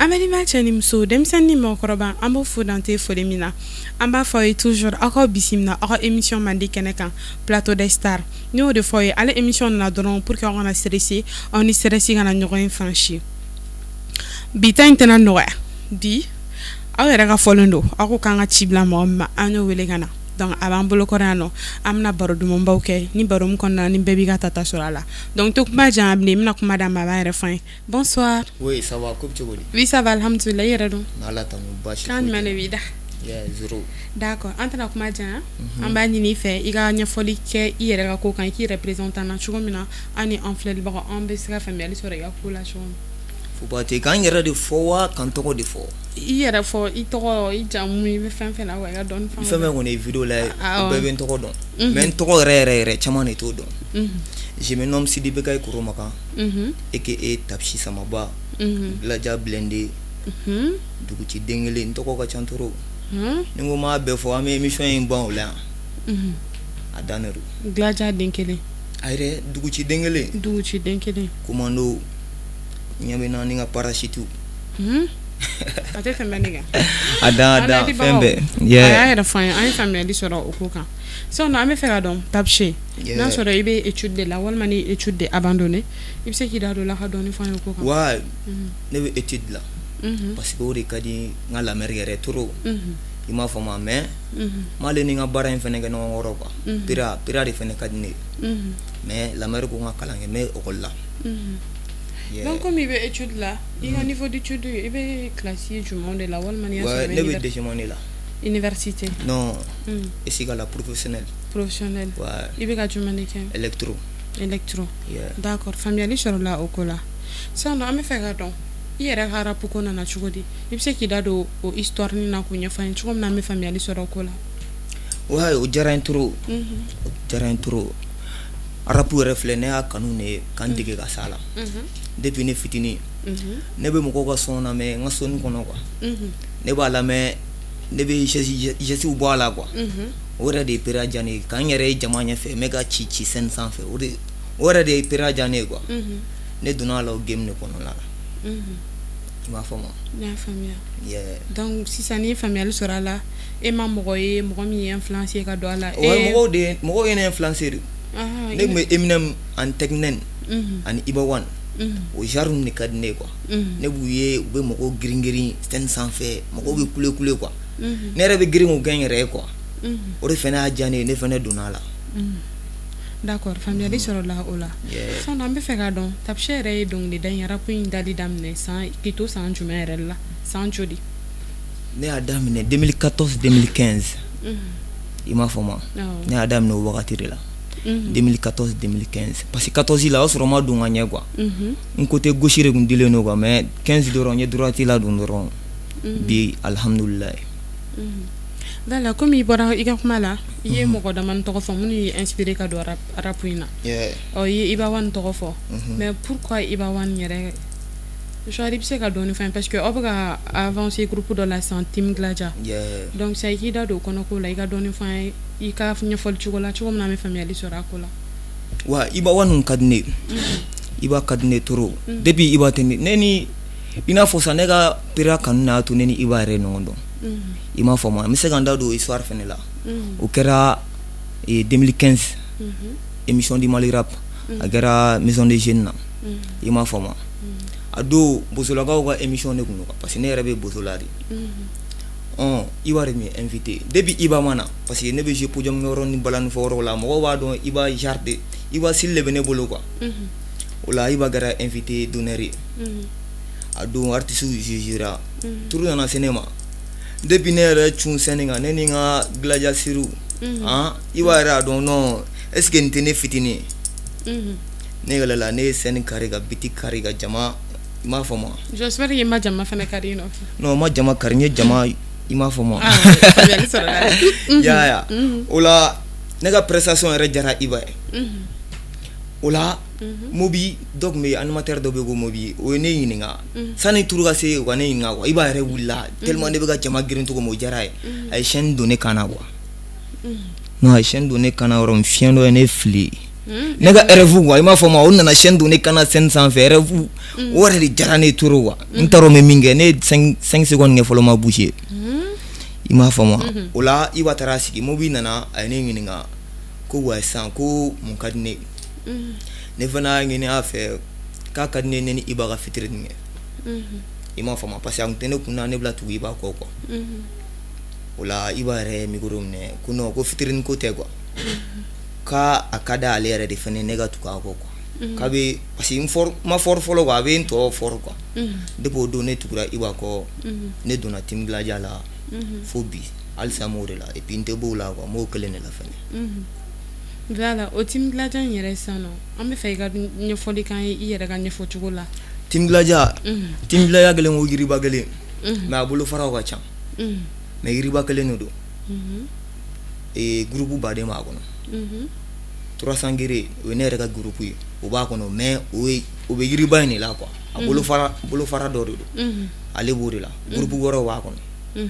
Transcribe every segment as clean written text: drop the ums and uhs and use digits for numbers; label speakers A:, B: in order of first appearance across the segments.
A: An balima cɛ ni muso, denmisɛnnin ni mɔgɔkɔrɔba, an b'o fo dante foli min na. An b'a fɔ aw ye toujours, aw ka bisimila aw ka émission mandi kɛnɛ kan, Plateau des Stars. N y'o de fɔ aw ye, ale émission nana dɔrɔn pour que aw kana stressé, aw ni stress kana ɲɔgɔn ye fan si. Bi ta in tɛna nɔgɔya bi, aw yɛrɛ ka fɔlen don, aw ko k'an ka ci bila mɔgɔ min ma, an y'o wele ka na. Donc a b'an bolokɔrɔ yan nɔ, an bɛna baro dumanbaw kɛ ni baro min kɔnɔna ni bɛɛ b'i ka tata sɔrɔ a la. Donc to kuma jan bilen, n bɛna kuma d'a ma, a b'a yɛrɛ fɔ an ye. Bonsoir.
B: Oui, ça va, ko bɛ cogo di?
A: Oui, ça va, alhamdulillah. I yɛrɛ dun?
B: N'Ala tanu, baasi
A: Kan
B: foyi
A: jumɛn
B: tɛ.
A: De b'i da?
B: Yeah, zéro.
A: D'accord, an tɛna kuma janya, an b'a ɲini i fɛ i ka ɲɛfɔli kɛ i yɛrɛ ka ko kan, i k'i yɛrɛ présenter an na cogo min na, an ni an filɛlibagaw, an bɛ se ka faamuyali sɔrɔ i ka ko la cogo min.
B: Faut pas k'an yɛrɛ de fɔ wa, k'an tɔgɔ de fɔ?
A: I yɛrɛ fɔ, i tɔgɔ, i jamu, i bɛ fɛn fɛn na wa, i ka dɔɔni fɔ.
B: Fɛn fɛn kɔni ye vidéo lajɛ,
A: Ah,
B: o bɛɛ bɛ n tɔgɔ dɔn. Mais n tɔgɔ yɛrɛ yɛrɛ yɛrɛ, caman de t'o dɔn. Je me nomme Sidi Bekayi Koromakan, aka Tapsi Samaba, Gladia Blindé, Duguci den kelen. N tɔgɔ ka ca trop. Ni n ko n b'a bɛɛ fɔ, an bɛ émission in ban o la yan. A dan de don.
A: Gladia den kelen.
B: A yɛrɛ, Duguci den kelen.
A: Duguci den kelen.
B: Commando ɲɛ bɛ na ni ka parachute.
A: A tɛ tɛmɛ nin kan.
B: A dan, a dan, fɛn bɛɛ.
A: A y'a yɛrɛ fɔ an ye, an ye faamuyali sɔrɔ o ko kan. Sisan nɔ, an bɛ fɛ ka dɔn, Tapsi, n'a sɔrɔ i bɛ étude de la walima ni étude de abandonné, i bɛ se k'i da don o la ka dɔɔni fɔ an ye o ko kan?
B: Ouais, ne bɛ étude la parce que o de ka di n ka lamɛnri yɛrɛ trop. I m'a faamu, mais n m'ale ni n ka baara in fɛnɛ kɛ ɲɔgɔn kɔrɔ quoi. Pira pira de fɛnɛ ka di ne ye, mais lamɛnri ko n ka kalan kɛ, n bɛ école la.
A: Donc comme i bɛ étude la, i ka niveau d'étude, i bɛ classe jumɛn de la walima n'i y'a sɔrɔ
B: Ouais, ne bɛ deuxième année la.
A: Université?
B: Non, ESICA la, professionnel.
A: Professionnel.
B: Ouais.
A: I bɛ ka jumɛn de kɛ?
B: Électro.
A: Électro.
B: Yeah.
A: D'accord, faamuyali sɔrɔla o ko la. Sisan nɔ, an bɛ fɛ ka dɔn i yɛrɛ ka rap ko nana cogo di? I bɛ se k'i da don o histoire nin na k'o ɲɛfɔ an ye cogo min na an bɛ faamuyali sɔrɔ o ko la?
B: Ouais, o diyara n ye trop. O diyara n ye trop. Rap yɛrɛ filɛ, ne y'a kanu de ye ka n dege ka s'a la. Depuis ne fitinin, ne bɛ mɔgɔw ka son lamɛn n ka soni kɔnɔ quoi. Ne b'a lamɛn, ne bɛ geste bɔ a la quoi. O yɛrɛ de ye pere diya ne ye, k'an yɛrɛ ye jama ɲɛfɛ, n bɛ ka ci ci scène sanfɛ, o de, o yɛrɛ de ye pere diya ne ye quoi. Ne donna a la o game de kɔnɔna la. I m'a faamu?
A: Ne y'a faamuya.
B: Yeah.
A: Donc sisan n'i ye faamuyali sɔrɔ a la, e ma mɔgɔ ye mɔgɔ min ye influencé ka don a la?
B: Ouais, mɔgɔw de, mɔgɔw ye ne influencé de. Ne tun bɛ Eminem ani Tech N9ne ani Iba One. O genre ninnu de ka di ne ye quoi. Ne b'u ye, u bɛ mɔgɔw girin girin scène sanfɛ, mɔgɔw bɛ kule kule quoi. Ne yɛrɛ bɛ girin k'o kɛ n yɛrɛ ye quoi. O de fɛnɛ y'a diya ne ye, ne fɛnɛ donna a la.
A: D'accord, faamuyali sɔrɔla o la. Sisan an bɛ fɛ k'a dɔn, Tapsi yɛrɛ ye dɔnkilida in, rap in dali daminɛ san, k'i to san jumɛn yɛrɛ la, san joli?
B: Ne y'a daminɛ 2014 2015. I m'a faamu? Ne y'a daminɛ o wagati de la. 2014 2015, parce que 14 la, o y'a sɔrɔ n ma don ka ɲɛ quoi. N côté gauche de tun dilen don quoi, mais 15 dɔrɔn, n ye droite la don dɔrɔn. Bi, alhamdulilayi.
A: Voilà, komi i bɔra i ka kuma la, i ye mɔgɔ damani tɔgɔ fɔ minnu y'i inspiré ka don rap in na. Ɔ, i ye Iba One tɔgɔ fɔ, mais pourquoi Iba One yɛrɛ? Genre i bɛ se ka dɔɔni fɔ an ye, parce que aw bɛ ka avancer groupe dɔ la sisan, Team Gladia. Donc sisan i k'i da don o kɔnɔko la, i ka dɔɔni fɔ an ye i ka ɲɛfɔli cogo la, cogo min na an bɛ faamuyali sɔrɔ a ko la.
B: Wa Iba One ka di ne ye. Iba ka di ne ye trop. Depuis Iba tɛ ne ne ni i n'a fɔ sisan, ne ka pere kanu y'a to ne ni Iba yɛrɛ ye ɲɔgɔn dɔn. I m'a faamu? N bɛ se ka n da don histoire fɛnɛ la. O kɛra 2015, émission du Mali Rap, a kɛra Maison des Jeunes na. I m'a faamu? A don, Bosolakaw ka émission de tun don, parce que ne yɛrɛ bɛ Bosola de. Ɔn, Iba de tun ye invité. Depuis Iba ma na, parce que ne bɛ jouer podium yɔrɔ ni balani fɔ yɔrɔ la, mɔgɔw b'a dɔn Iba genre de, Iba style de bɛ ne bolo quoi. O la Iba kɛra invité d'honneur ye. A don, artiste jugera, tour nana se ne ma. Depuis ne yɛrɛ cun scène kan, ne ni n ka Gladia Siru, han, Iba yɛrɛ y'a dɔn, non, est ce que nin tɛ ne fitinin ye? Ne yɛlɛla, ne ye scène kari, ka beat kari, ka jama. I m'a faamu?
A: J'espère que i ma jama fana kari i nɔfɛ.
B: Non, n ma jama kari, n ye jama, i m'a faamu?
A: Ah, faamuyali sɔrɔla.
B: I y'a ye, o la ne ka prestation yɛrɛ diyara Iba ye. O la Mobi dɔ tun bɛ yen, animateur dɔ bɛ yen ko Mobi, o ye ne ɲininka sani tour ka se, u ka ne ɲininka quoi. Iba yɛrɛ wulila tellement ne bɛ ka jama girin cogo min, o diyara a ye. A ye chaîne don ne kan na quoi. Non, a ye chaîne don ne kan na yɔrɔ min, fiɲɛ dɔ ye ne fili. Ne ka rêve quoi, i m'a faamu, o nana chaîne don ne kana scène sanfɛ, rêve o yɛrɛ de diyara ne ye trop quoi. N t'a dɔn n bɛ min kɛ, ne ye 5 secondes kɛ fɔlɔ ma bouger, i m'a faamu. O la Iba taara sigi, Mobi nana, a ye ne ɲininka ko wa sisan ko mun ka di ne ye. Ne fana y'a ɲini a fɛ k'a ka di ne ne ni Iba ka featuring kɛ, i m'a faamu, parce que a tun tɛ ne kun na ne bila tugu Iba kɔ quoi. O la Iba yɛrɛ ye micro minɛ ko non, ko featuring ko tɛ quoi, k'a a ka d'ale yɛrɛ de fɛnɛ ne ka tugu a kɔ quoi, k'a bɛ, parce que n fort ma fort fɔlɔ quoi, a bɛ n tɔ fort quoi. Depuis o don ne tugura Iba kɔ, ne donna Team Gladia la fo bi, halisa n b'o de la, et puis n tɛ bɔ o la quoi, n b'o kelen de la fɛnɛ.
A: Voilà, o Team Gladia in yɛrɛ sisan nɔ, an bɛ fɛ i ka ɲɛfɔli k'an ye i yɛrɛ ka ɲɛfɔ cogo la.
B: Team Gladia, Team Gladia kelen ko yiriba kelen, mais a bolofaraw ka ca, mais yiriba kelen de don. Ee, groupe baden b'a kɔnɔ. 300 guerriers, o ye ne yɛrɛ ka groupe ye, o b'a kɔnɔ, mais o ye o bɛ yiriba in de la quoi, a bolofara dɔ de don, ale b'o de la. Groupe wɛrɛw b'a kɔnɔ.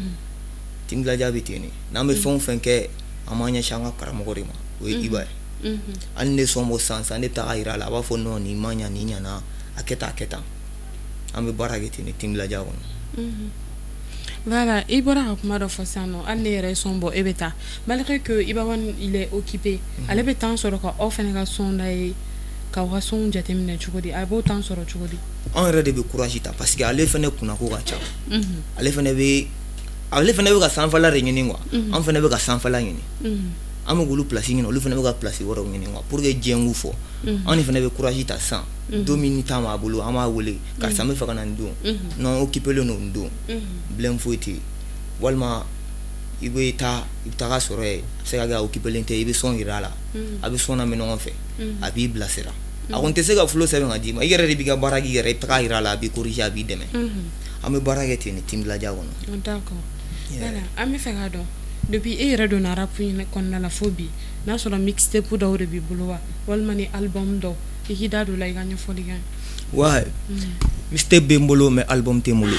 B: Team Gladia bɛ ten de. N'an bɛ fɛn o fɛn kɛ, an b'an ɲɛsin an ka karamɔgɔ de ma, o ye Iba ye. Hali ne son bɔ sisan sisan, ne bɛ taga yira a la, a b'a fɔ non, nin ma ɲa, nin ɲana, a kɛ tan, a kɛ tan. An bɛ baara kɛ ten de Team Gladia kɔnɔ.
A: Voilà, i bɔra ka kuma dɔ fɔ sisan nɔ, hali ne yɛrɛ ye son bɔ, e bɛ taa, malgré que Iba One il est occupé, ale bɛ temps sɔrɔ ka aw fana ka son da ye, k'aw ka son jateminɛ cogo di? A b'o temps sɔrɔ cogo di?
B: Anw yɛrɛ de bɛ courage ta, parce que ale fana kunnako ka ca, ale fana bɛ ka sanfɛla de ɲini quoi, an fana bɛ ka sanfɛla ɲini, an bɛ k'olu place ɲini, olu fana bɛ ka place wɛrɛw ɲini quoi, pour que diɲɛ k'u fɔ. Anw de fana bɛ courage ta sisan, don min ni temps b'a bolo, an b'a wele: karisa, n bɛ fɛ ka na nin don. Non, occupé len don nin don, bilen foyi tɛ yen. Walima i bɛ taa, i bɛ taga sɔrɔ yen, a bɛ se ka kɛ a occupé len tɛ, i bɛ son yira a la, a bɛ son lamɛn ɲɔgɔn fɛ, a b'i bilasira. A kɔni tɛ se ka flow sɛbɛn ka d'i ma, i yɛrɛ de b'i ka baara k'i yɛrɛ, i bɛ taga yira a la, a b'i corriger, a b'i dɛmɛ. An bɛ baara kɛ ten de Team Gladia kɔnɔ.
A: D'accord. Voilà, an bɛ fɛ k'a dɔn, depuis e yɛrɛ donna rap in kɔnɔna la fo bi, n'a sɔrɔ mixtape dɔw de b'i bolo wa, walima ni album dɔw, i k'i da don o la, i ka ɲɛfɔli kɛ.
B: Ouais, mixtape bɛ n bolo, mais album tɛ n bolo.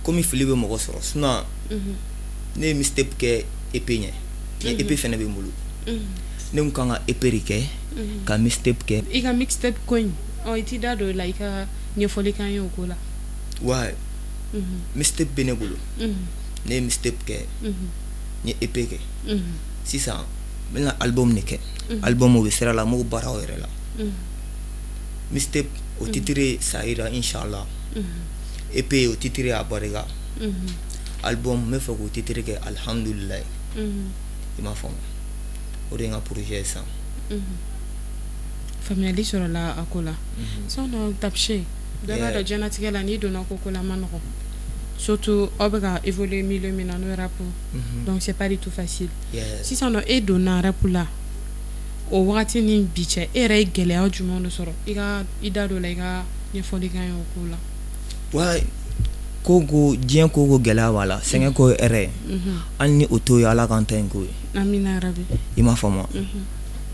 B: Komi fili bɛ mɔgɔ sɔrɔ, sinon ne ye mixtape kɛ EP ɲɛ, mais EP fɛnɛ bɛ n bolo. Ne kun kan ka EP de kɛ ka mixtape kɛ.
A: I ka mixtape ko in ɔ, i t'i da don o la, i ka ɲɛfɔli k'an ye o ko la.
B: Ouais, mixtape bɛ ne bolo. Ne ye mixtape kɛ, n ye EP kɛ. Sisan n bɛna album de kɛ. Album, o bɛ sira la, n b'o baaraw yɛrɛ la. Mixtape, o titre Sahira inchallah. EP, o titre a barika. Album, n bɛ fɛ k'o titre kɛ Alhamdulilayi, i m'a faamu. O de ye n ka projet ye sisan.
A: Faamuyali sɔrɔla a ko la. Sisan Tapche, bɛɛ b'a dɔn diɲɛlatigɛ la, n'i donna ko ko la, a ma nɔgɔn, surtout aw bɛ ka évoluer milieu min na, n'o ye rap, donc c'est pas du tout facile. Sisan nɔ, e donna rap la o wagati ni bi cɛ, e yɛrɛ ye gɛlɛya jumɛnw de sɔrɔ? I ka i da don o la, i ka ɲɛfɔli k'an ye o ko la.
B: Ouais, ko ko diɲɛ, ko ko gɛlɛya b'a la, sɛgɛn ko ye hɛrɛ ye. Hali ni o t'o ye, Ala k'an ta in k'o ye.
A: Amina yarabi.
B: I m'a faamu,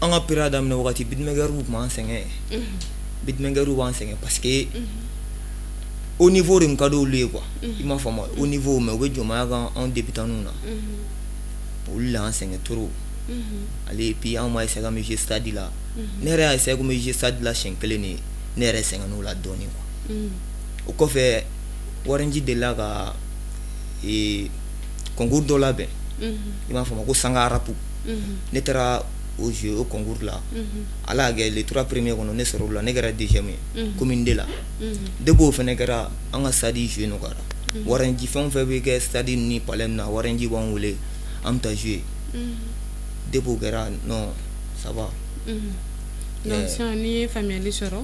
B: an ka période daminɛ wagati, beatmakerw tun b'an sɛgɛn, beatmakerw b'an sɛgɛn, parce que au niveau de tun ka d'olu ye quoi, i m'a faamu, au niveau, mais u bɛ jɔnmaya kan anw débutant na, olu de y'an sɛgɛn trop. Ale, et puis anw b'a essayer k'an bɛ jouer stade la. Ne yɛrɛ y'a essayer ko n bɛ jouer stade la siɲɛ kelen de, ne yɛrɛ sɛgɛnn'o la dɔɔnin quoi. O kɔfɛ, Warenji delila ka concours dɔ labɛn, i m'a faamu, ko Sanga rap. Ne taara o jouer o concours la, Ala y'a kɛ les trois premiers kɔnɔ, ne sɔrɔ o la, ne kɛra deuxième ye commune 2 la. Depuis o fɛnɛ kɛra, an ka stade jouer nɔgɔyara. Warenji, fɛn o fɛn bɛ kɛ stade ni palais na, Warenji b'an wele, an bɛ taa jouer. Depuis o kɛra, non, ça va.
A: Donc sisan n'i ye faamuyali sɔrɔ,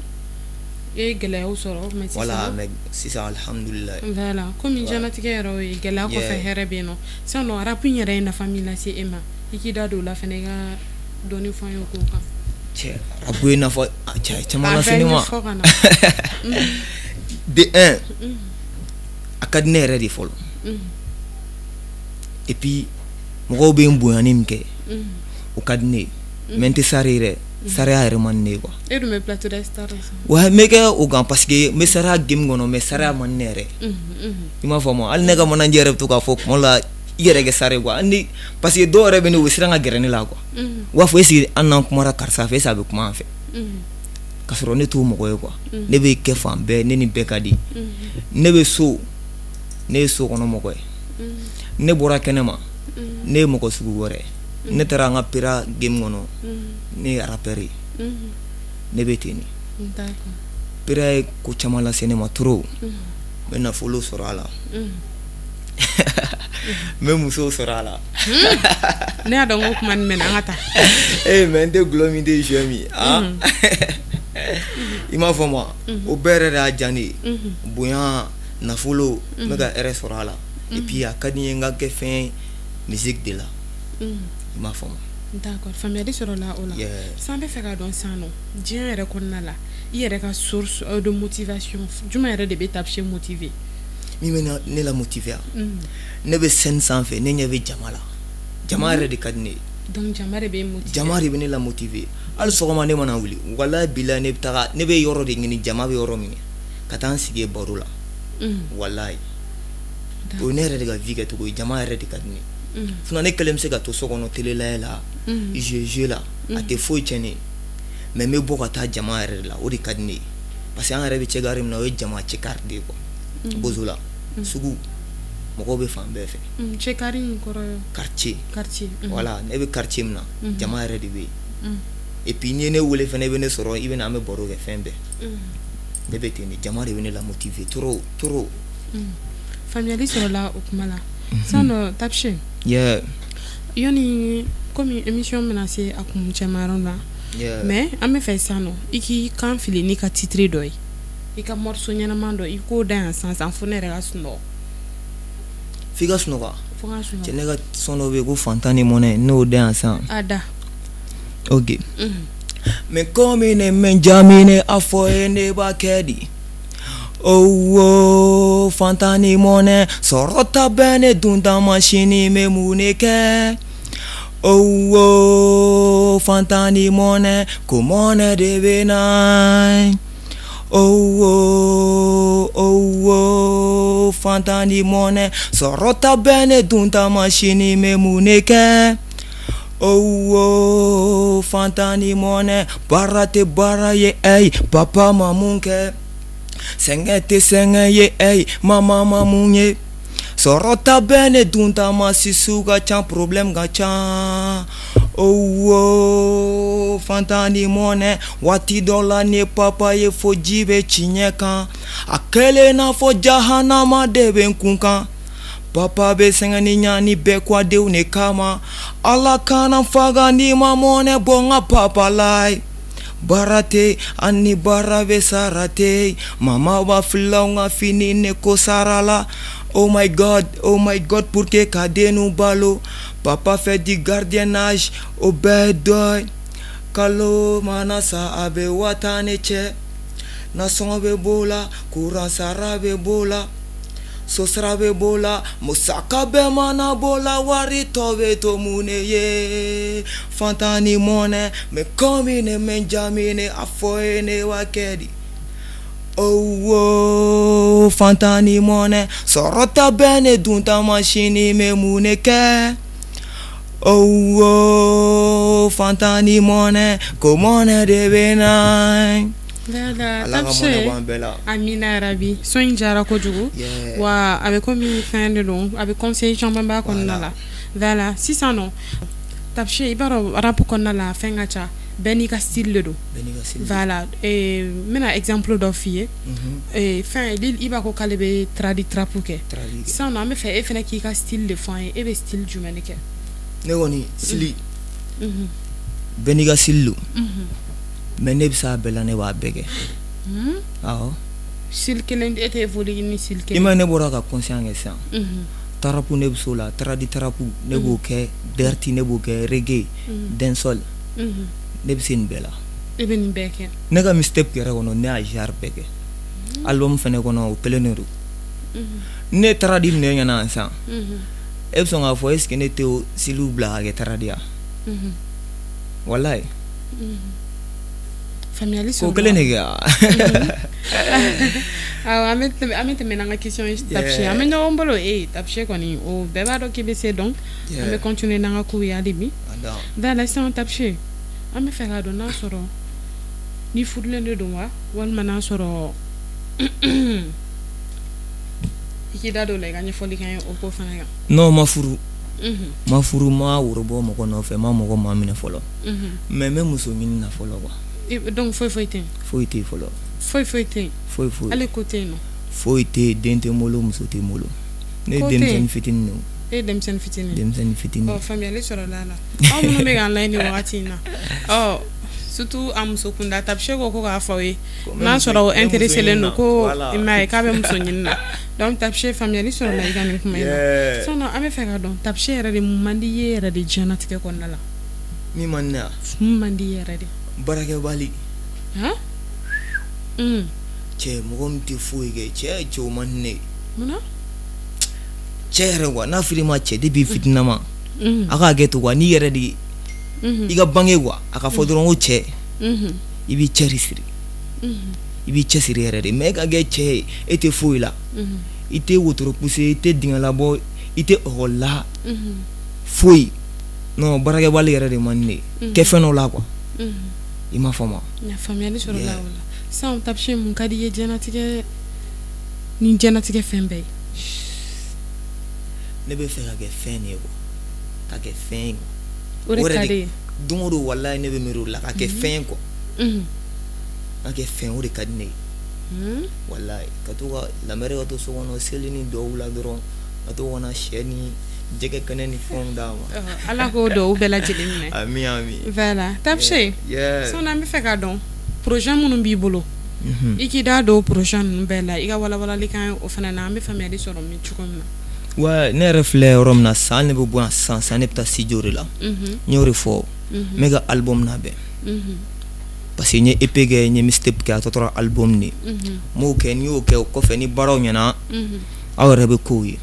A: e ye gɛlɛyaw sɔrɔ, mais sisan
B: Voilà, mais sisan alhamdulilayi.
A: Voilà, komi diɲɛlatigɛ yɛrɛ y'o ye, gɛlɛya kɔfɛ hɛrɛ bɛ yen nɔ. Sisan nɔ, rap in yɛrɛ ye nafa min lase e ma, i k'i da don o la fɛnɛ, i ka dɔɔni fɔ an ye o ko kan.
B: Cɛ, rap ye nafa cɛ caman lase ne ma.
A: A bɛɛ ɲɛfɔ ka na.
B: De un, a ka di ne yɛrɛ de fɔlɔ, et puis mɔgɔw bɛ n bonyani min kɛ, o ka di ne ye, mais n tɛ star ye dɛ, sariya yɛrɛ man di ne ye quoi.
A: E dun bɛ plateau des stars sisan.
B: Ouais, n bɛ kɛ o kan, parce que n bɛ sariya game kɔnɔ, mais sariya man di ne yɛrɛ, i m'a faamu. Hali ne ka manager yɛrɛ bɛ to k'a fɔ tuma dɔ la. i yɛrɛ kɛ star ye quoi. Ni parce que dɔw yɛrɛ bɛ ne, u bɛ siran ka gɛrɛ ne la quoi. U b'a fɔ, est ce que an n'an kumara karisa fɛ, est ce que a bɛ kuma an fɛ? Ka sɔrɔ ne t'o mɔgɔ ye quoi. Ne bɛ kɛ fan bɛɛ, ne ni bɛɛ ka di. Ne bɛ so, ne ye so kɔnɔ mɔgɔ ye. Ne bɔra kɛnɛ ma, ne ye mɔgɔ sugu wɛrɛ ye. Ne taara an ka pera game kɔnɔ, ne ye rappeur ye. Ne bɛ ten de. Pera ye ko caman lase ne ma trop. N bɛ nafolo sɔrɔ a la, n bɛ musow sɔrɔ a la.
A: Ne y'a dɔn ko kuma nin mɛnna, an ka taa.
B: Eh, mais n tɛ gulɔ min, tɛ joint min. Ah, i m'a fɔ ma, o bɛɛ yɛrɛ de y'a diya ne ye. Bonya, nafolo, n bɛ ka hɛrɛ sɔrɔ a la. Et puis a ka di n ye n ka kɛ fɛn musique de la, i m'a fɔ ma.
A: D'accord, faamuyali sɔrɔla o la. San bɛ fɛ k'a dɔn sisan nɔ, diɲɛ yɛrɛ kɔnɔna la, i yɛrɛ ka source de motivation jumɛn yɛrɛ de bɛ Tapcher motiver?
B: Min bɛ ne la motiver, ne bɛ scène sanfɛ, ne ɲɛ bɛ jama la, jama yɛrɛ de ka di ne ye.
A: Donc jama de bɛ motiver?
B: Jama de bɛ ne la motiver. Hali sɔgɔma ne mana wuli, walahi bilahi, ne bɛ taga, ne bɛ yɔrɔ de ɲini jama bɛ yɔrɔ min, ka taa n sigi baro la. Walahi, o ye ne yɛrɛ de ka vie kɛcogo ye. Jama yɛrɛ de ka di ne ye. Sinon ne kelen bɛ se ka to so kɔnɔ, télé lajɛ la, jeu jeu la, a tɛ foyi tiɲɛ ne ye. Mais n bɛ bɔ ka taa jama yɛrɛ de la, o de ka di ne ye, parce que an yɛrɛ bɛ cɛgari min na, o ye jama cɛkari de ye quoi. Bozola sugu, mɔgɔw bɛ fan bɛɛ fɛ.
A: Cɛkari in kɔrɔ ye?
B: Quartier.
A: Quartier.
B: Voilà, ne bɛ quartier min na, jama yɛrɛ de bɛ yen. Et puis n'i ye ne wele fɛnɛ, i bɛ ne sɔrɔ, i bɛ na, an bɛ baro kɛ, fɛn bɛɛ. Ne bɛ ten de, jama de bɛ ne la motiver trop trop.
A: Faamuyali sɔrɔla o kuma la. Sisan nɔ, Tapcher, yanni komi émission bɛna se a kuncɛma yɔrɔ la, mais an bɛ fɛ sisan nɔ i k'i kan fili n'i ka titre dɔ ye, i ka morceau ɲɛnama dɔ, i k'o da yan sisan sisan fo ne yɛrɛ ka sunɔgɔ.
B: F'i ka sunɔgɔ?
A: Fo n ka sunɔgɔ.
B: Cɛ, ne ka son dɔ bɛ yen ko fantan ni mɔnɛ, n'o da yan sisan.
A: A da.
B: Ok. Mais komi ne mɛ jaminɛ, a fɔ ye, ne b'a kɛ di? Oh, fantan ni mɔnɛ, sɔrɔta bɛ ne dunta ma, sini bɛ mun de kɛ? Oh, fantan ni mɔnɛ, ko mɔnɛ de bɛ na. Oh, oh, fantan ni mɔnɛ, sɔrɔta bɛ ne dunta ma, sini bɛ mun de kɛ? Oh, fantan ni mɔnɛ, baara tɛ baara ye, ɛyi, papa ma mun kɛ? Sɛgɛn tɛ sɛgɛn ye, ɛyi, mama ma mun ye? Sɔrɔta bɛ ne dunta ma, sisiw ka ca, problème ka ca. Oh, fantan ni mɔnɛ, waati dɔ la ni papa ye fo ji bɛ ci ɲɛ kan, a kɛlen n'a fɔ jahanama de bɛ n kun kan. Papa bɛ sɛgɛn ni ɲani bɛɛ ko a denw de kama. Ala kana faga ni ma mɔnɛ bɔ n ka papa la. Baara tɛ, ani baara bɛ, sara tɛ. Mama b'a filaw ka fini ne ko sara la. Oh my God, oh my God, pour que ka denw balo, papa fait du gardiennage. O bɛɛ ye dɔ ye. Kalo mana sa, a bɛ 50 000 de cɛ. Nasɔngɔ bɛ b'o la, courant sara bɛ b'o la, so sara bɛ b'o la, musaka bɛɛ mana b'o la, wari tɔ bɛ to mun de ye? Fantan ni mɔnɛ, mais komi ne mɛ jaminɛ, a fɔ ye, ne b'a kɛ di? Oh, fantan ni mɔnɛ, sɔrɔta bɛ ne dunta ma, sini bɛ mun de kɛ? Oh, fantan ni mɔnɛ, ko mɔnɛ de bɛ na. Ala ka mɔnɛ bɔ an bɛɛ la.
A: Amina yarabi. Son in diyara kojugu. Wa a bɛ komi fɛn de don, a bɛ conseil caman b'a kɔnɔna la. Voilà, sisan nɔ Tapcher, i b'a dɔn rap kɔnɔna la, fɛn ka ca, bɛɛ n'i ka style de don. Voilà, n bɛna exemple dɔ f'i ye. Fɛn Lil Iba ko k'ale bɛ tradi trap kɛ. Sisan nɔ an bɛ fɛ e fana k'i ka style de fɔ an ye. E bɛ style jumɛn de kɛ?
B: Ne kɔni style, bɛɛ n'i ka style don, mais ne bɛ se a bɛɛ la, ne b'a bɛɛ kɛ, awɔ.
A: Style kelen, e tɛ évoluer ni style
B: kelen? I ma ye, ne bɔra ka conscient kɛ sisan. Trap, ne bɛ s'o la, tradi trap ne b'o kɛ, dirty ne b'o kɛ, reggae, dancehall, ne bɛ se nin bɛɛ la.
A: E bɛ nin bɛɛ kɛ?
B: Ne ka mixtape yɛrɛ kɔnɔ, ne y'a genre bɛɛ kɛ. Album fɛnɛ kɔnɔ, o kelen de don. Ne tradi minɛ ɲɛna sisan, e bɛ sɔn k'a fɔ est ce que ne tɛ o style bila ka kɛ tradi ya? Walayi.
A: Faamuyali
B: ko kelen de kɛ.
A: Awɔ, an bɛ tɛmɛ n'an ka question ye Tapshi. An bɛ ɲɔgɔn bolo ee Tapshi kɔni, o bɛɛ b'a dɔn k'i bɛ se, donc an bɛ continuer n'an ka kow ye hali bi. Voilà, sisan Tapshi, an bɛ fɛ k'a dɔn n'a sɔrɔ ni furulen de don wa, walima n'a sɔrɔ i k'i da don o la, i ka ɲɛfɔli k'an ye o ko fana kan.
B: Non, ma furu. Ma furu, ma woro bɔ mɔgɔ nɔfɛ, ma mɔgɔ maa minɛ fɔlɔ, mais n bɛ muso ɲini na fɔlɔ quoi.
A: Donc foyi foyi tɛ yen?
B: Foyi tɛ yen fɔlɔ.
A: Foyi foyi tɛ yen?
B: Foyi foyi.
A: Hali ko tɛ yen nɔ?
B: Foyi tɛ yen, den tɛ n bolo, muso tɛ n bolo. Ne ye denmisɛnnin fitinin de ye.
A: E ye denmisɛnnin fitinin?
B: Denmisɛnnin fitinin.
A: Ɔ, faamuyali sɔrɔla a la. Aw minnu bɛ k'an layɛ nin wagati in na, ɔ surtout a muso kunda, Tapshi ko k'a fɔ aw ye n'a sɔrɔ o intéressé len don ko i m'a ye k'a bɛ muso ɲini na. Donc Tapshi, faamuyali sɔrɔla i ka nin kuma in na. Sisan an bɛ fɛ k'a dɔn, Tapshi yɛrɛ de, mun man di i ye yɛrɛ de diɲɛlatigɛ kɔnɔna la?
B: Min man di ne ye?
A: Mun man di i yɛrɛ de?
B: Baarakɛbali.
A: Han?
B: Cɛ, mɔgɔ min tɛ foyi kɛ, cɛ cɛ, o man di ne ye.
A: Munna?
B: Cɛ yɛrɛ quoi, n'a fɔra i ma cɛ depuis fitininama, a ka hakɛ to quoi, n'i yɛrɛ de ye i ka bange quoi, a ka fɔ dɔrɔn ko cɛ, i b'i cɛ de siri, i b'i cɛ siri yɛrɛ de. Mais e ka kɛ cɛ ye, e tɛ foyi la, i tɛ wotoro pousser, i tɛ dingɛ labɔ, i tɛ école la, foyi. Non, baarakɛbali yɛrɛ de man di ne ye. Kɛ fɛn dɔ la quoi, i m'a faamu?
A: Faamuyali sɔrɔla o la. Sisan Tapshi, mun ka di i ye diɲɛlatigɛ ni diɲɛlatigɛ fɛn bɛɛ ye?
B: Ne bɛ fɛ ka kɛ fɛn de ye quoi, ka kɛ fɛn ye.
A: O de ka di ye?
B: Don o don, walayi, ne bɛ miiri o la, ka kɛ fɛn ye quoi, ka kɛ fɛn, o de ka di ne ye walayi. Ka to ka la mère ka to so kɔnɔ seli ni dɔw la dɔrɔn, ka to ka na sɛ ni jɛgɛ kɛnɛ ni fɛnw d'a ma.
A: Ala k'o duwawu bɛɛ lajɛlen minɛ.
B: Ami ami.
A: Voilà Tapshi, sisan an bɛ fɛ k'a dɔn projet minnu b'i bolo, i k'i da don projet ninnu bɛɛ la, i ka walawalali k'an ye o fana na, an bɛ faamuyali sɔrɔ min cogo min na.
B: Wa ne yɛrɛ filɛ yɔrɔ min na sisan, ne bɛ bɔ yan sisan sisan, ne bɛ taa studio de la. N y'o de fɔ, n bɛ ka album labɛn parce que n ye EP kɛ, n ye mixtape kɛ, a tɔ tora album de ye. N b'o kɛ, n'i y'o kɛ, o kɔfɛ ni baaraw ɲɛna, aw yɛrɛ bɛ kow ye.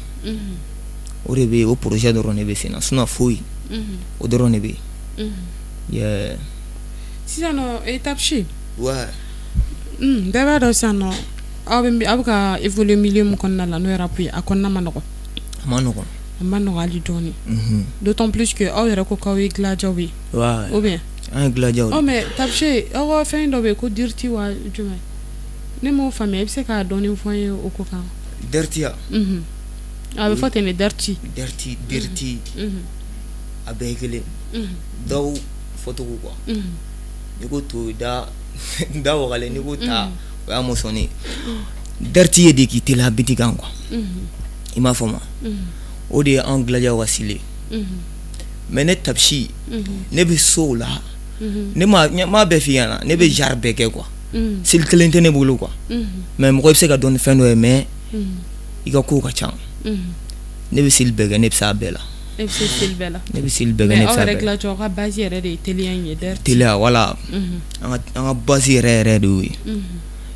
B: O de bɛ yen, o projet dɔrɔn de bɛ sen na, sinon foyi, o dɔrɔn de bɛ yen. Yeah.
A: Sisan nɔ Tapshi,
B: ouais.
A: Bɛɛ b'a dɔn sisan nɔ aw bɛ ka évoluer milieu min kɔnɔna la, n'o ye rap ye, a kɔnɔna ma nɔgɔn.
B: A ma nɔgɔn.
A: A ma nɔgɔn hali dɔɔni, d'autant plus que aw yɛrɛ ko k'aw ye glajaw ye.
B: Ouais.
A: Ou bien?
B: An ye glajaw
A: de. Ɔ mais Tapshi, aw ka fɛn dɔ bɛ yen ko dirty wa jumɛn, ne m'o faamuya, i bɛ se k'a dɔɔni fɔ n ye o ko kan?
B: Dirty ya?
A: A bɛ fɔ ten de, dirty.
B: Dirty, dirty, a bɛɛ ye kelen, dɔw fɔcogo quoi. N'i ko to da da wagalen, n'i ko ta, o y'a mɔsɔnnen ye. Dirty ye de k'i teliya beat kan quoi, i m'a faamu? O de ye anw glajaw ka style ye. Mais ne Tapshi, ne bɛ so o la, ne ma m'a bɛɛ f'i ɲɛna, ne bɛ genre bɛɛ kɛ quoi, style kelen tɛ ne bolo quoi. Mais mɔgɔ bɛ se ka dɔn ni fɛn dɔ ye, mais i ka kow ka ca. Ne bɛ style bɛɛ kɛ, ne bɛ se a bɛɛ la.
A: E bɛ se style bɛɛ la?
B: Ne bɛ style bɛɛ kɛ, ne bɛ se a
A: bɛɛ la. Mais aw yɛrɛ glajaw ka base yɛrɛ de ye teliya in ye, dirty.
B: Teliya, voilà, an ka base yɛrɛ yɛrɛ de y'o ye,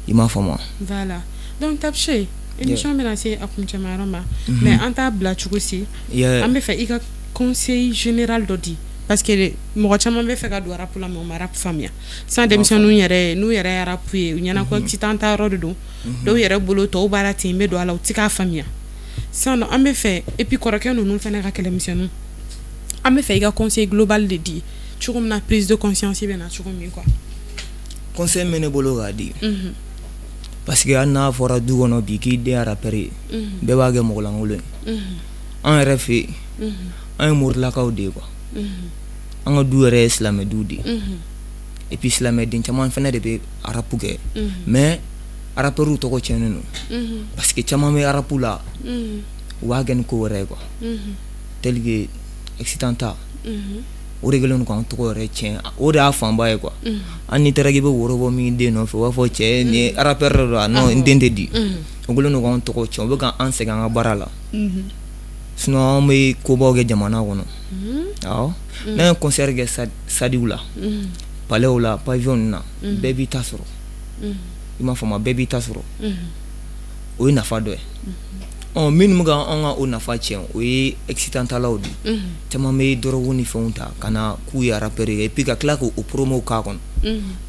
B: i m'a faamu?
A: Voilà, donc Tapshi, émission bɛna se a kuncɛma yɔrɔ ma, mais an t'a bila cogo si, an bɛ fɛ i ka conseil général dɔ di, parce que mɔgɔ caman bɛ fɛ ka don rap la, mais u ma rap faamuya. Sisan denmisɛnninw yɛrɛ, n'u yɛrɛ ye rap ye, u ɲɛna ko accident ta yɔrɔ de don. Dɔw yɛrɛ bolo, tɔw b'a la ten, n bɛ don a la, u tɛ k'a faamuya. Sisan an bɛ fɛ, et puis kɔrɔkɛ ninnu fana ka kɛlɛmisɛnninw, an bɛ fɛ i ka conseil global de di, cogo min na prise de conscience bɛ na cogo min quoi.
B: Conseil min bɛ ne bolo k'a di, parce que hali n'a fɔra du kɔnɔ bi k'i den ye rappeur ye, bɛɛ b'a kɛ mɔgɔlankolon ye. An yɛrɛ fɛ yen, an ye morilakaw de ye quoi, an ka du yɛrɛ ye silamɛ du de ye, et puis silamɛden caman fana de bɛ rap kɛ, mais rappeurs tɔgɔ tiɲɛnen don, parce que caman bɛ rap la, u b'a kɛ ni ko wɛrɛ ye quoi, tel que accident ta, o de kɛlen don k'an tɔgɔ yɛrɛ tiɲɛ, o de y'a fanba ye quoi. Hali n'i taara k'i bɛ woro bɔ min den nɔfɛ, u b'a fɔ cɛ nin ye rappeur de don, non, n den tɛ di. O kɛlen don k'an tɔgɔ tiɲɛ, u bɛ k'an sɛgɛn an ka baara la. Sinon an bɛ kobaw kɛ jamana kɔnɔ. Awɔ, n'an ye concert kɛ stade la, palais la, pavillon na, bɛɛ b'i ta sɔrɔ, i m'a faamu? Bɛɛ b'i ta sɔrɔ, o ye nafa dɔ ye. Minnu bɛ ka an ka o nafa tiɲɛ, o ye excitant talaw de ye. Caman bɛ drogue ni fɛnw ta ka na k'u ye rappeur ye et puis ka tila k'o promo k'a kɔnɔ.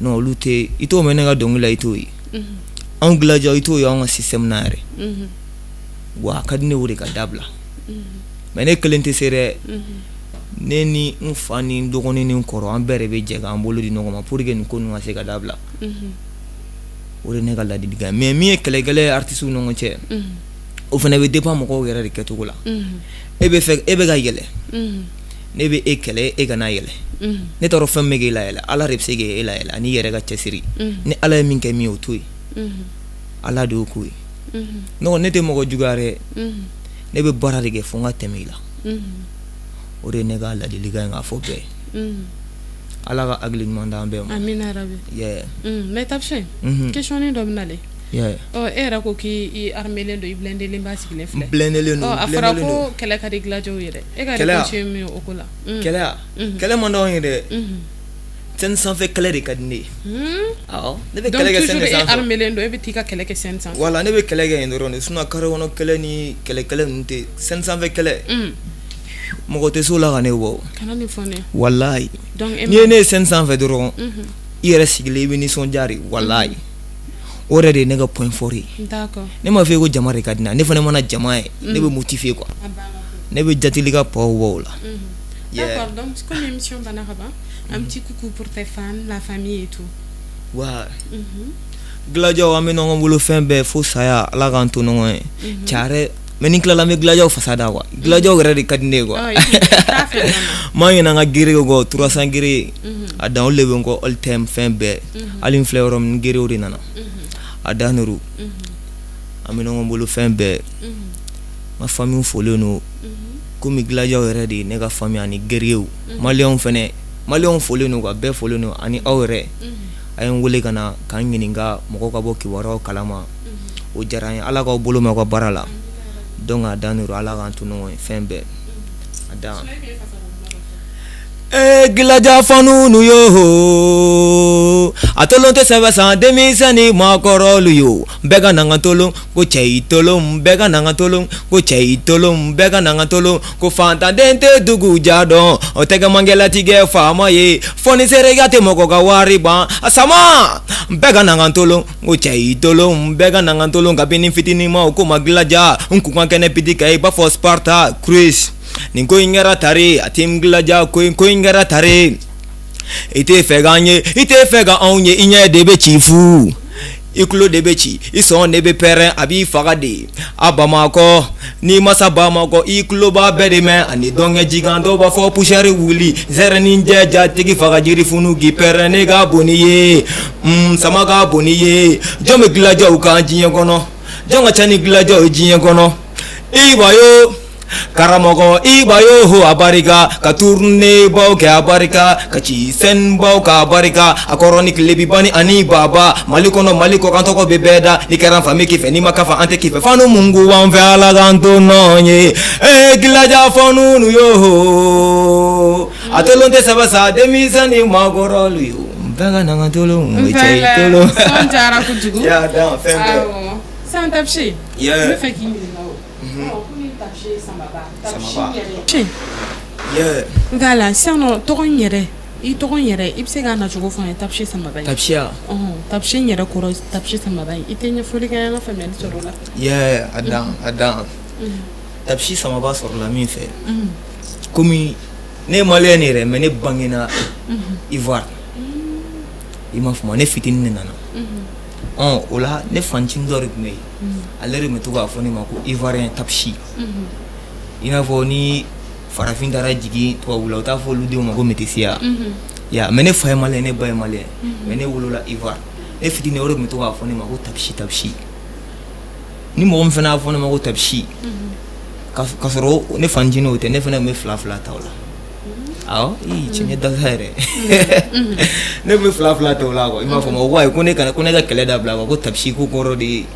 B: Non, olu tɛ, i t'o mɛn ne ka dɔnkili la, i t'o ye. Anw Gladia, i t'o ye anw ka système na yɛrɛ. Wa a ka di ne o de ka dabila, mais ne kelen tɛ se dɛ. Ne ni n fa ni n dɔgɔnin ni n kɔrɔ, an bɛɛ de bɛ jɛ k'an bolo di ɲɔgɔn ma pour que nin ko ninnu ka se ka dabila. O de ne ka ladilikan. Mais min ye kɛlɛkɛlɛ ye artistes ni ɲɔgɔn cɛ, o fana bɛ dépend mɔgɔw yɛrɛ de kɛcogo la. E bɛ fɛ, e bɛ ka yɛlɛ, ne bɛ e kɛlɛ, e kana yɛlɛ. Ne t'a dɔn fɛn min bɛ k'e la yɛlɛ. Ala de bɛ se k'e la yɛlɛ ani yɛrɛ ka cɛsiri. Ni Ala ye min kɛ min ye, o to yen, Ala de y'o k'o ye. Non, ne tɛ mɔgɔ juguya dɛ. Ne bɛ baara de kɛ fo n ka tɛmɛ i la. O de ye ne ka ladilikan ye k'a fɔ bɛɛ. Ala ka hakili ɲuman d'an bɛɛ ma.
A: Amina rabi. Mais Tapsi, question dɔ bɛ nalen. Ɔ, e yɛrɛ ko k'i armelen don, i blindelen b'a sigilen filɛ.
B: Blindelen don.
A: Ɔ, a fɔra ko kɛlɛ ka di Gladiaw ye dɛ. E ka réponse ye min ye o ko la?
B: Kɛlɛ, kɛlɛ man d'anw ye dɛ. Scène sanfɛ kɛlɛ de ka di ne ye. Awɔ, ne bɛ kɛlɛ kɛ scène de
A: sanfɛ. Donc toujours e armelen don, e bɛ t'i ka kɛlɛ kɛ scène sanfɛ.
B: Voilà, ne bɛ kɛlɛ kɛ yen dɔrɔn de. Sinon carré kɔnɔ kɛlɛ ni kɛlɛ kɛlɛ ninnu tɛ. Scène sanfɛ kɛlɛ, mɔgɔ tɛ s'o la ka ne bɔ.
A: Kana nin fɔ ne.
B: Walahi, n'i ye ne ye scène sanfɛ dɔrɔn, i yɛrɛ sigilen, i bɛ nisɔndiya de, walahi. O yɛrɛ de ye ne ka point fort ye. Ne m'a fɔ e ko jama de ka di ne ye. Ne fana mana jama ye, ne bɛ motiver quoi. Ne bɛ jateli ka paw bɔ o la.
A: D'accord, donc comme émission banna ka ban, un petit coucou pour tes fans, la famille et tout.
B: Wa Gladiaw, an bɛ ɲɔgɔn bolo fɛn bɛɛ fo saya. Ala k'an to ɲɔgɔn ye. Cɛ, mais ni tilala, n bɛ Gladiaw fasa da quoi. Gladiaw yɛrɛ de ka di ne ye quoi. N m'a ɲinɛ an ka guerrier kɔ, 300 guerrier a dan, olu de bɛ n kɔ all time, fɛn bɛɛ. Hali n filɛ yɔrɔ min, guerrier de nana a dan nuru. An bɛ ɲɔgɔn bolo fɛn bɛɛ. N ka famille folen don, komi Gladiaw yɛrɛ de ye ne ka famille ani guerrier. Maliyɛnw fɛnɛ, maliyɛnw folen don ka bɛɛ folen don, ani aw yɛrɛ a ye n wele ka na k'an ɲininka, mɔgɔw ka bɔ kibaruyaw kalama, o diyara n ye. Ala k'aw bolo mɛn aw ka baara la. Donc a dan nuru, Ala k'an to ɲɔgɔn ye fɛn bɛɛ a dan. Ee, Gladia fanu nu yo, a tolon tɛ sɛbɛ san denmisɛnnin maakɔrɔlu yo. Bɛɛ ka na ka tolon ko cɛ i tolon, bɛɛ ka na ka tolon ko cɛ i tolon, bɛɛ ka na ka tolon ko fantanden tɛ dugu ja dɔn, o tɛ kɛ mankɛlatigɛ faama ye, fɔnisereya tɛ mɔgɔ ka wari ban a sama. Bɛɛ ka na ka tolon ko cɛ i tolon, bɛɛ ka na ka tolon. Kabini fitinin ma o ko ma Gladia, n kun ka kɛnɛ piti ka i b'a fɔ Sparta Chris. Nin ko in kɛra tari a tɛ Gladia ko in, ko in kɛra tari. I tɛ fɛ k'an ye, i tɛ fɛ ka anw ye, i ɲɛ de bɛ ci fu, i tulo de bɛ ci, i sɔn de bɛ pɛrɛn, a b'i faga de. A Bamakɔ n'i masa Bamakɔ, i tulo b'a bɛɛ de mɛn ani dɔnkɛ jikan. Dɔw b'a fɔ poussière wuli zɛrɛnin jɛ jatigi faga jiri funu k'i pɛrɛn. Ne ka bon ni ye, sama ka bon ni ye. Jɔn bɛ Gladiaw kan diɲɛ kɔnɔ? Jɔn ka ca ni Gladiaw ye diɲɛ kɔnɔ? Iba yo karamɔgɔ, Iba yo ho, a barika ka tournée baw kɛ, a barika ka ci scène baw ka barika a kɔrɔ ni tilebi bani ani baba. Mali kɔnɔ, Mali kɔ kan, tɔgɔ bɛ bɛɛ da. Ni kɛra fan bɛ k'i fɛ, n'i ma kafa, an tɛ k'i fɛ. Fanu mungu b'an fɛ, Ala k'an to nɔ ye. Ee, Gladia fanu nu yo, a tolon tɛ sɛbɛ sa denmisɛnnin maakɔrɔlu yo. Bɛɛ ka na ka tolon, cɛ i tolon.
A: Son diyara kojugu.
B: Ya dan fɛn bɛɛ.
A: Awɔ, sisan Tapsi, n bɛ fɛ k'i ɲininka o. Ɔ, komi Tapsi ye Samaba, Tapsi yɛrɛ. Voilà, sisan nɔ, tɔgɔ in yɛrɛ, i tɔgɔ in yɛrɛ, i bɛ se k'a nacogo fɔ an ye, Tapsi Samaba ye?
B: Tapsiya.
A: Tapsi in yɛrɛ kɔrɔ, Tapsi Samaba ye, i tɛ ɲɛfɔli kɛ an ka faamuyali sɔrɔ o la?
B: Yeah, a dan, a dan. Tapsi Samaba sɔrɔla min fɛ, komi ne ye maliyɛn yɛrɛ, mais ne bangena Ivoire, i m'a faamu? Ne fitinin de nana. Ɔ, o la ne fancinin dɔ de tun bɛ yen, ale de tun bɛ to k'a fɔ ne ma ko Ivoirien Tapsi. I n'a fɔ ni farafin taara jigin tubabu la, u t'a fɔ olu denw ma ko métis ya. Ya, mais ne fa ye maliyɛn, ne ba ye maliyɛn, mais ne wolola Ivoire. Ne fitinin, o de tun bɛ to k'a fɔ ne ma ko Tapsi, Tapsi. Ni mɔgɔ min fana y'a fɔ ne ma ko Tapsi ka sɔrɔ ne fancinin o tɛ, ne fana tun bɛ fila fila ta o la. Awɔ, ii, cɛ, ne dasa yɛrɛ, ne tun bɛ fila fila ta o la quoi, i m'a fɔ ma? O ko ayi, ko ne kana, ko ne ka kɛlɛ dabila quoi, ko Tapsi ko kɔrɔ de ye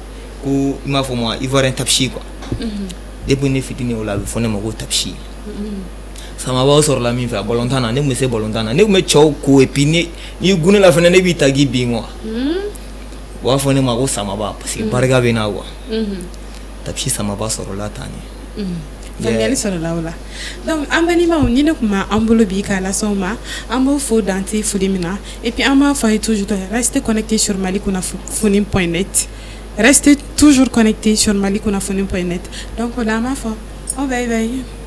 B: ko, i m'a fɔ ma, Ivoirien Tapsi quoi. Depuis ne fitinin, o la a bɛ fɔ ne ma ko Tapsi Samaba. Sɔrɔla min fɛ, a balontan na, ne tun bɛ se balontan na, ne tun bɛ cɛw ko, et puis ne n'i gun ne la fana, ne b'i ta k'i bin quoi. U b'a fɔ ne ma ko Samaba parce que barika bɛ n na quoi. Tapisi Samaba sɔrɔla tan de.
A: Faamuyali sɔrɔla o la. Donc an balimaw, ni ne tun b'an bolo bi k'a lase aw ma, an b'o fo dante foli min na. Et puis an b'a fɔ a ye toujours, restez connecté sur malikunnafoni.net, restez toujours connecté sur malikunnafoni.net. Donc o la an b'a fɔ aw bye bye.